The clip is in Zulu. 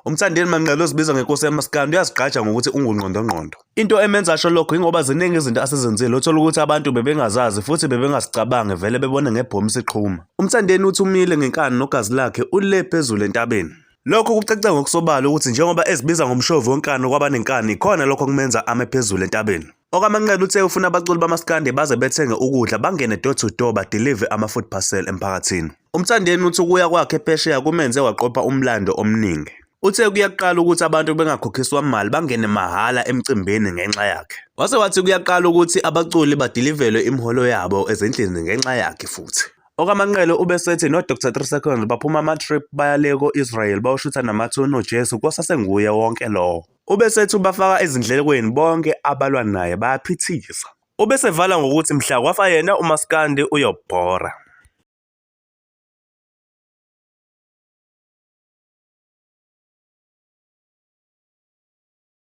UMthandeni Manqele ozibiza ngenkosi yamaskandi uyazigqaja ngokuthi ungungqondongqondo. Into emenza asho lokho ingoba ziningi izinto asezenzile othola ukuthi abantu bebengazazi futhi bebengazicabangi vele bebone ngebhomu siqhuma. UMthandeni uthi umile ngenkani nogazi lakhe ule phezulu entabeni. Lokhu kucace ngokusobala ukuthi njengoba ezibiza ngomshovi wenkani kwabanenkani ikhona lokho okumenza ame phezulu entabeni. OkaManqele uthe ufuna abaculi bamaskandi baze bethenge ukudla bangene door to door badilive ama-food parcel emphakathini. UMthandeni uthi ukuya kwakhe phesheya kumenze waqopha umlando omningi. Uthe kuyaqala ukuthi abantu bengakhokhiswa mali bangene mahhala emcimbini ngenxa yakhe. Wase wathi kuyaqala ukuthi abaculi badilivelwe imiholo yabo ezindlini ngenxa yakhe futhi. OkaManqele ubesethi noDr 3 Seconds baphuma ama-trip baya le ko-Israel bayoshutha namathuna oJesu kwasasenguye wonke lowo. Ubesethi ubafaka ezindlekweni bonke abalwa naye bayaphithiza. Ubesevala ngokuthi mhla kwafa yena umaskandi uyobhora.